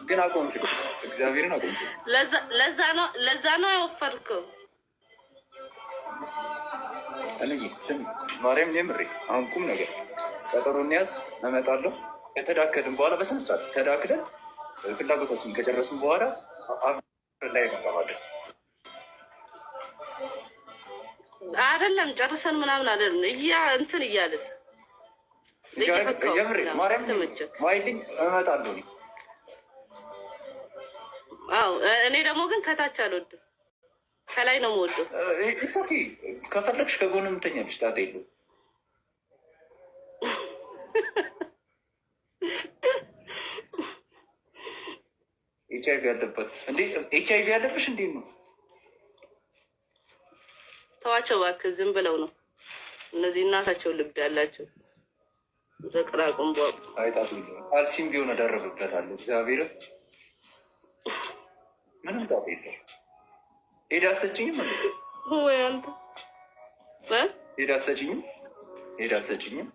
ግን አቆምኩ፣ እግዚአብሔርን አቆምኩ። ለዛ ነው ያወፈርከው። እኔ ስም ማርያም የምሬ አሁን ቁም ነገር ቀጠሮ እንያዝ፣ እመጣለሁ። ከተዳከልን በኋላ በስነ ስርዓት ተዳክለን ፍላጎታችን ከጨረስን በኋላ አብረን ላይ እንገባለን። አይደለም ጨርሰን ምናምን አይደለም እያ እንትን እያልን የምሬ ማርያም ማይልኝ እመጣለሁ። አዎ እኔ ደግሞ ግን ከታች አልወድም፣ ከላይ ነው የምወደው። It's okay። ከፈለግሽ ከጎንም ትተኛለሽ፣ ጣጣ የለውም። ኤች አይቪ ያለበት እንዴ? ኤች አይቪ ያለብሽ እንዴት ነው? ተዋቸው እባክህ፣ ዝም ብለው ነው እነዚህ እናታቸው ልብ ያላቸው ዘቅራቁም። አይጣቱ ካልሲም ቢሆን እደርብበታለሁ። እግዚአብሔር ምንም ጣጣ የለውም። ሄዳ አትሰጭኝም እንዴ? ወይ አንተ። ሄዳ አትሰጭኝም? ሄዳ አትሰጭኝም?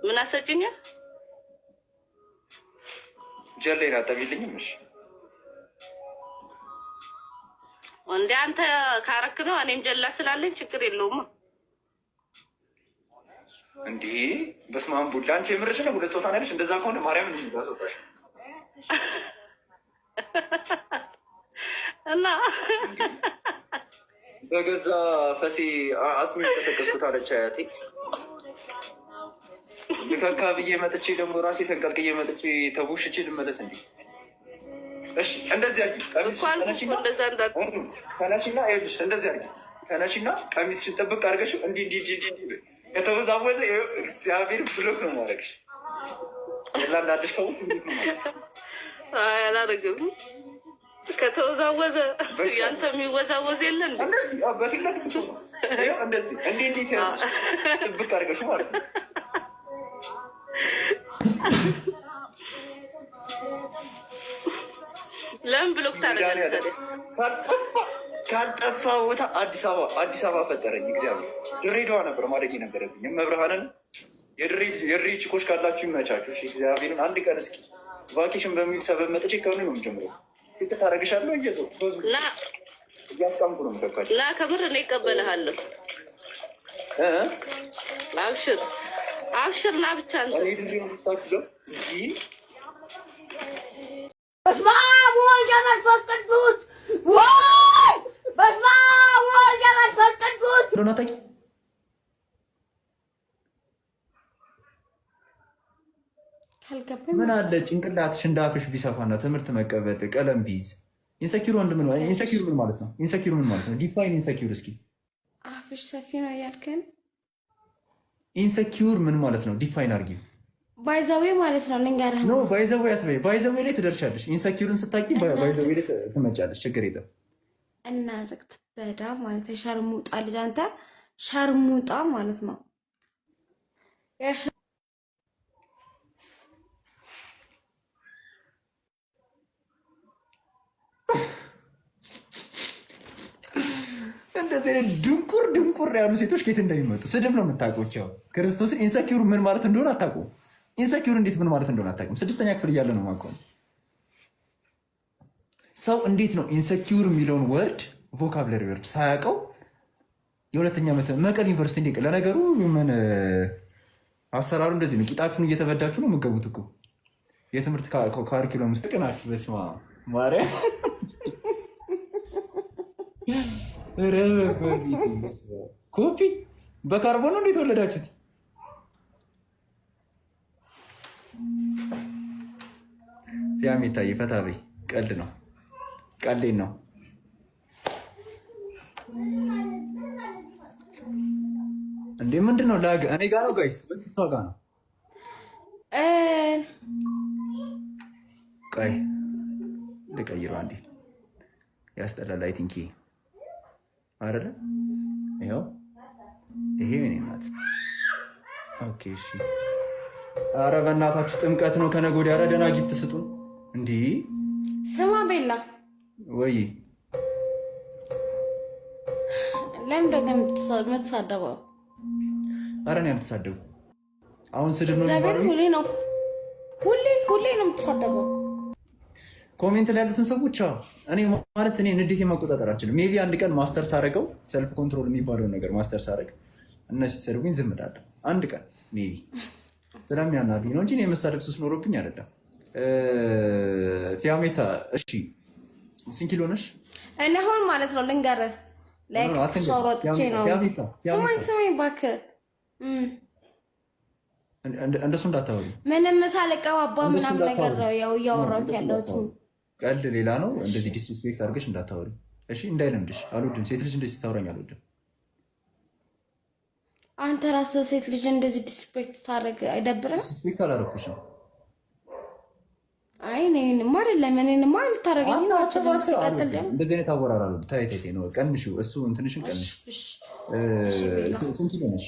ምን አትሰጭኝም? ጀሌን አጠቢልኝም? እሺ። እንደ አንተ ካረክ ነው። እኔም ጀላ ስላለኝ ችግር የለውማ። እንዲህ በስመ አብ ቡላ፣ አንቺ የምርሽ ነው? ሁለት ጾታ ነው ያለሽ? እንደዛ ከሆነ ማርያምን እንዳትወጣሽ። እና በገዛ ፈሴ አስሜ የተሰቀስኩት አለች አያቴ። ልከካ ብዬ መጥቼ ደግሞ ራሴ ተንቀልቅዬ መጥቼ ተቦሽቼ ልመለስ እንዴ? እሺ እንደዚህ አድርጊ። ተነሺና ይኸውልሽ፣ እንደዚህ አድርጊ። ተነሺና ቀሚስሽን ጥብቅ አድርገሽ እንዲህ እንዲህ እንዲህ እንዲህ ከተወዛወዘ እግዚአብሔር block ነው ማድረግሽ። ላ እንዳለሽ ከው አላደርግም። ከተወዛወዘ ያንተ የሚወዛወዝ የለ እንዴ? በፊት ለፊት እንደዚህ እንዲህ እንዲህ ጥብቅ አድርገሽ ማለት ነው። ለምን block ታደርጋለህ? ካልጠፋ ቦታ አዲስ አበባ አዲስ አበባ ፈጠረኝ እግዚአብሔር። ድሬዳዋ ነበር ማደግ የነበረብኝ። መብርሃንን የድሬ ችኮች ካላችሁ ይመቻችሁ። እግዚአብሔርን አንድ ቀን እስኪ vacation በሚል ሰበብ መጥቼ ከሆነ ነው የምጀምረው። ፊት ታደርግሻለሁ። እያስቃምኩ ነው የምተካቸው። ና ከምር እኔ እቀበልሃለሁ። አብሽር አብሽር፣ ና ብቻ አንተ። በስመ አብ ወወልድ ወመንፈስ ቅዱስ ወይ በስመ አብ ወወልድ ወመንፈስ ቅዱስ። እንደሆነ አታውቂም። ምን አለ ጭንቅላትሽ እንዳፍሽ ቢሰፋና ትምህርት መቀበል ቀለም ቢይዝ። Insecure ወንድ ምን insecure ምን ማለት ነው? Insecure ምን ማለት ነው? Define insecure እስኪ። አፍሽ ሰፊ ነው እያልከን። Insecure ምን ማለት ነው? Define አድርጊ። By the way ማለት ነው ልንገርህ። No, by the way አትበይ። By the way ላይ ትደርሻለሽ። Insecure ን ስታቂ by the way ላይ ትመጫለሽ። ችግር የለም። እና በዳ ማለት ሸርሙጣ ልጅ አንተ ሸርሙጣ ማለት ነው። እንደዚህ አይነት ድንቁር ድንቁር ያሉ ሴቶች ከየት እንደሚመጡ ስድብ ነው የምታውቀው። ያው ክርስቶስን insecure ምን ማለት እንደሆነ አታውቁም። Insecure እንዴት ምን ማለት እንደሆነ አታውቅም። ስድስተኛ ክፍል እያለ ነው የማውቀው። ሰው እንዴት ነው insecure የሚለውን word vocabulary word ሳያውቀው የሁለተኛ ዓመት መቀሌ ዩኒቨርሲቲ እንዴ? ለነገሩ ምን አሰራሩ እንደዚህ ነው። ቂጣችሁን እየተበዳችሁ ነው የምገቡት እኮ የትምህርት curriculum ውስጥ ናችሁ። በስመ አብ ማርያም ኮፒ በካርቦን ነው እንዴት ወለዳችሁት? ፊያም ይታይ ፈታ በይ። ቀልድ ነው፣ ቀልዴን ነው። እንዴ ምንድን ነው lag? እኔ ጋ ነው guys፣ ወይስ እሷ ጋ ነው? ቆይ ልቀይረው አንዴ። ያስጠላል። I think አይደለ? ይኸው ይሄ እኔ ናት። Okay እሺ። አረ በእናታችሁ ጥምቀት ነው ከነገ ወዲያ። አረ ደህና gift ስጡን። እንዲህ ስማ ቤላ። ወይ። ለምን ደግሞ የምትሳደበው? አረ እኔ አልተሳደብኩም። አሁን ስድብ ነው እግዚአብሔር የሚባለው? ሁሌ ነው። ሁሌ ሁሌ ነው የምትሳደበው። Comment ላይ ያሉትን ሰዎች፣ አዎ፣ እኔ ማለት እኔ ንዴት መቆጣጠር አልችልም። Maybe አንድ ቀን master ሳረገው፣ self control የሚባለውን ነገር master ሳረግ እነሱ ሲሰድቡኝ ዝም እላለሁ። አንድ ቀን maybe ስለሚያናዱኝ ነው እንጂ እኔ የመሳደብ ሱስ ኖሮብኝ አይደለም። ፊያሜታ፣ እሺ፣ ስንት ኪሎ ነሽ? እኔ አሁን ማለት ነው ልንገርህ፣ like ከሻወር ወጥቼ ነው። ስማኝ ስማኝ እባክህ። እንደሱ እንዳታወሪ። ምንም ሳልቀባባ ምናምን ነገር ነው ያው እያወራሁት ያለሁት። ቀልድ ሌላ ነው። እንደዚህ disrespect አድርገሽ እንዳታወሪ እሺ። እንዳይለምድሽ አልወድም። ሴት ልጅ እንደዚህ ስታወራኝ አልወድም። አንተ ራስህ ሴት ልጅ እንደዚህ disrespect ታደርግ አይደብርም? Disrespect አላደረኩሽም። አይ እኔንማ አይደለም፣ እኔንማ ልታደርገኝ አትችልም። ሲቀጥል ደግሞ እንደዚህ አይነት አወራር አልወድም። ታይ ታይ ነው፣ ቀንሺው፣ እሱ እንትንሽን ቀንሺው። ስንት ኪሎ ነሽ?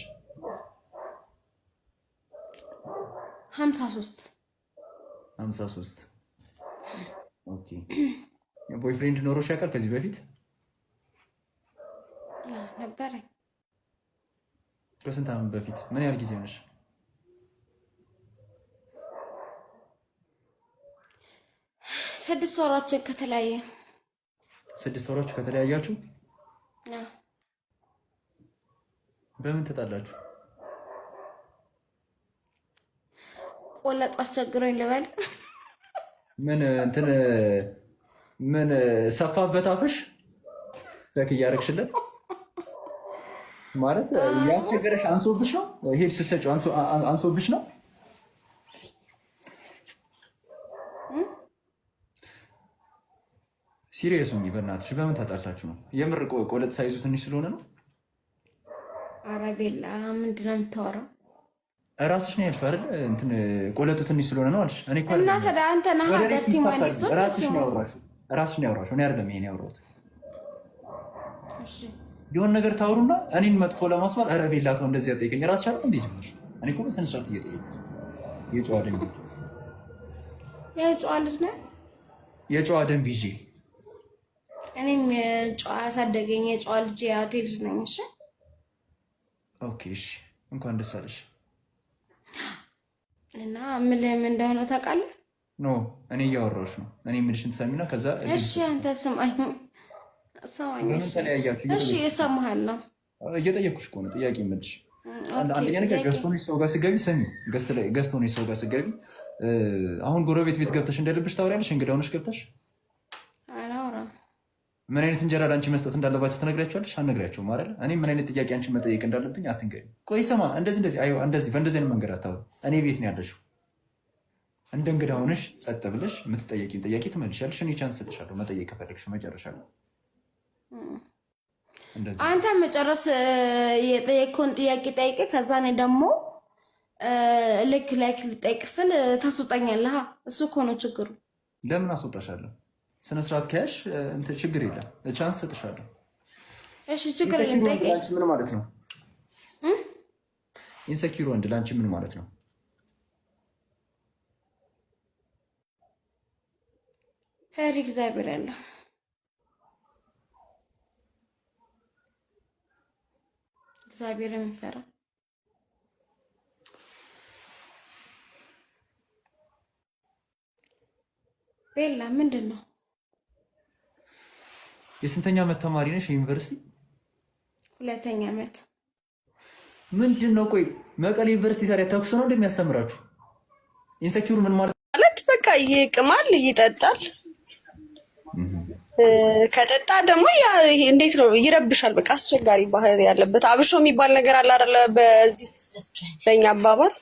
53። 53፣ okay። Boyfriend ኖሮሽ ያውቃል ከዚህ በፊት? ነበረኝ። ከስንት ዓመት በፊት? ምን ያህል ጊዜ ሆነሽ? 6 ወራችን ከተለያየ። 6 ወራችሁ ከተለያያችሁ? በምን ተጣላችሁ? ቆለጡ አስቸግሮኝ ልበል። ምን እንትን ምን ሰፋበት አፍሽ check እያደረግሽለት ማለት ያስቸገረሽ አንሶብሽ ነው? Head ስትሰጪው አንሶብሽ ነው? Serious ሁኚ በእናትሽ። በምን ታጣልታችሁ ነው? የምር ቆለጥ ሳይዙ ትንሽ ስለሆነ ነው? ኧረ ቤላ፣ ምንድን ነው የምታወራው? እራስሽ ነው ያልሽው አይደል? እንትን ቆለጡ ትንሽ ስለሆነ ነው አልሽ። እኔ እኮ እና ታዲያ አንተ ነህ dirty ማለት ነው። ራስሽ ነው ያወራሽው። ራስሽ ነው ያወራሽው። እኔ አይደለም ይሄን ያወራሁት። የሆነ ነገር ታወሩና እኔን መጥፎ ለማስባል ኧረ ቤላ ተው እንደዚህ አጠይቀኝ። ራስሽ አይደል እንዴ ጀመርሽ? እኔ እኮ በስነ ስርዓት እየጠየኩት የጨዋ ደንብ የጨዋ ልጅ ነህ። የጨዋ ደንብ ይዤ። እኔም የጨዋ ያሳደገኝ የጨዋ ልጅ የአያቴ ልጅ ነኝ። እሺ። Okay፣ እሺ፣ እንኳን ደስ አለሽ። እና ምልህም እንደሆነ ታውቃለህ? No፣ እኔ እያወራሁሽ ነው። እኔ የምልሽን ትሰሚና ከዛ እሺ፣ አንተ ስማኝ ስማኝ። በምን ተለያያችሁ? እሺ፣ እሰማሃለሁ። እየጠየኩሽ እኮ ነው ጥያቄ የምልሽ። አንደኛ ነገር guest ሆነሽ ሰው ጋር ስገቢ፣ ስሚ፣ guest ሆነሽ ሰው ጋር ስገቢ አሁን ጎረቤት ቤት ገብተሽ እንደልብሽ ታወሪያለሽ? እንግዳ ሆነሽ ገብተሽ አላወራም። ምን አይነት እንጀራ ለአንቺ መስጠት እንዳለባቸው ትነግሪያቸዋለሽ? አልነግሪያቸውም አይደለ? እኔ ምን አይነት ጥያቄ አንቺ መጠየቅ እንዳለብኝ አትንገሪኝ። ቆይ ስማ፣ እንደዚህ እንደዚህ፣ አይ እንደዚህ፣ በእንደዚህ አይነት መንገድ አታውሪ። እኔ ቤት ነው ያለሽው። እንደ እንግዳ ሆነሽ ጸጥ ብለሽ የምትጠየቂውን ጥያቄ ትመልሻለሽ። እኔ chance እሰጥሻለሁ መጠየቅ ከፈለግሽ መጨረሻ ላይ። እንደዚህ። አንተ መጨረስ የጠየቅከውን ጥያቄ ጠይቅ። ከዛ እኔ ደግሞ ልክ like ልጠይቅ ስል ታስወጣኛለህ። እሱ እኮ ነው ችግሩ። ለምን አስወጣሻለሁ? ስነ ስርዓት ከያሽ እንትን ችግር የለም፣ chance እሰጥሻለሁ። እሺ፣ ችግር የለም፣ ጠይቀኝ። ለአንቺ ምን ማለት ነው? Insecure ወንድ ለአንቺ ምን ማለት ነው? ፈሪ እግዚአብሔር ያለው፣ እግዚአብሔር የሚፈራ። ቤላ፣ ምንድን ነው? የስንተኛ ዓመት ተማሪ ነሽ የዩኒቨርሲቲ? ሁለተኛ ዓመት። ምንድን ነው? ቆይ፣ መቀሌ ዩኒቨርሲቲ ታዲያ ተኩስ ነው እንደሚያስተምራችሁ? Insecure ምን ማለት? ማለት በቃ ይቅማል፣ ይጠጣል። ከጠጣ ደግሞ ያ ይሄ እንዴት ነው ይረብሻል። በቃ አስቸጋሪ ባህሪ ያለበት አብሾ የሚባል ነገር አለ አይደለ? በዚህ በእኛ አባባል።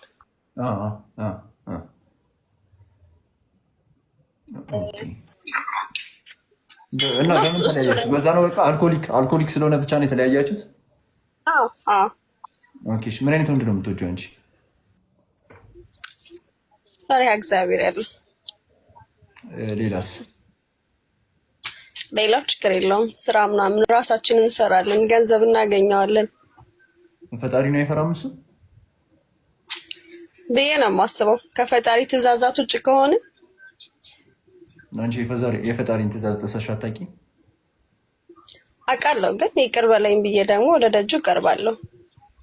Okay። እና በምን ተለያያችሁ? በዛ ነው በቃ alcoholic ስለሆነ ብቻ ነው የተለያያችሁት? አዎ። Okay። እሺ፣ ምን አይነት ወንድ ነው የምትወጂው አንቺ? ፈሪሃ እግዚአብሔር ያለው። ሌላስ? ሌላው ችግር የለውም። ስራ ምናምን ራሳችንን እንሰራለን፣ ገንዘብ እናገኘዋለን። ፈጣሪ ነው አይፈራም እሱ? ብዬ ነው የማስበው። ከፈጣሪ ትእዛዛት ውጭ ከሆነ አንቺ የፈጣሪን ትእዛዝ ጥሰሽ አታውቂም? አውቃለሁ፣ ግን ይቅር በለኝ ብዬ ደግሞ ወደ ደጁ እቀርባለሁ።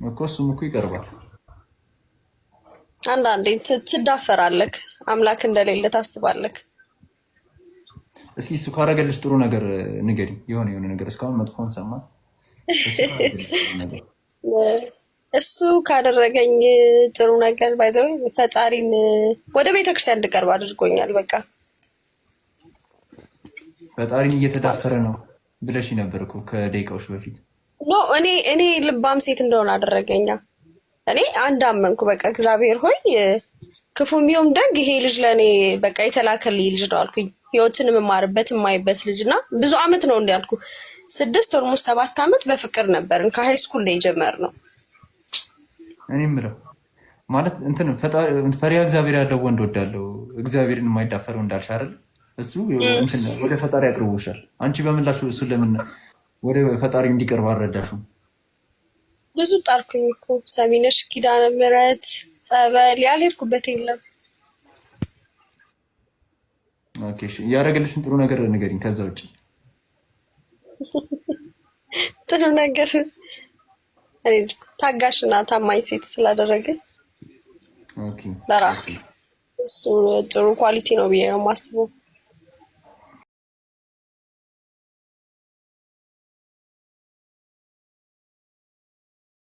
እኮ እሱም እኮ ይቀርባል። አንዳንዴ ትዳፈራለህ። አምላክ እንደሌለ ታስባለህ። እስኪ እሱ ካረገልሽ ጥሩ ነገር ንገሪ። የሆነ የሆነ ነገር እስካሁን መጥፎን ሰማ። እሱ ካረገልሽ ጥሩ ነገር። እሱ ካደረገኝ ጥሩ ነገር by the way ፈጣሪን ወደ ቤተክርስቲያን እንድቀርብ አድርጎኛል። በቃ። ፈጣሪን እየተዳፈረ ነው ብለሽ ነበር እኮ ከደቂቃዎች በፊት። No፣ እኔ ልባም ሴት እንደሆነ አደረገኛ። እኔ አንድ አመንኩ። በቃ እግዚአብሔር ሆይ፣ ክፉ የሚሆን ደግ ይሄ ልጅ ለእኔ በቃ የተላከልኝ ልጅ ነው አልኩኝ። ህይወትን የምማርበት የማይበት ልጅ እና ብዙ አመት ነው እንዲያልኩ 6፣ almost 7 አመት በፍቅር ነበርን። ከ high school ነው የጀመርነው። እኔ የምለው ማለት እንትን ፈሪሃ እግዚአብሔር ያለው ወንድ ወዳለው እግዚአብሔርን የማይዳፈረው እንዳልሽ አይደል? እሱ እንትን ወደ ፈጣሪ አቅርቦሻል። አንቺ በምላሹ እሱን ለምን ወደ ፈጣሪ እንዲቀርብ አልረዳሽም? ብዙ ጣርኩኝ እኮ፣ ሰሚነሽ ኪዳነ ምሕረት ጸበል ያልሄድኩበት የለም። Okay፣ እሺ። ያደረገልሽን ጥሩ ነገር ንገሪኝ። ከዛ ውጭ። ጥሩ ነገር እኔ እንጃ፣ ታጋሽና ታማኝ ሴት ስላደረገኝ ለራሴ እሱ ጥሩ quality ነው ብዬ ነው የማስበው።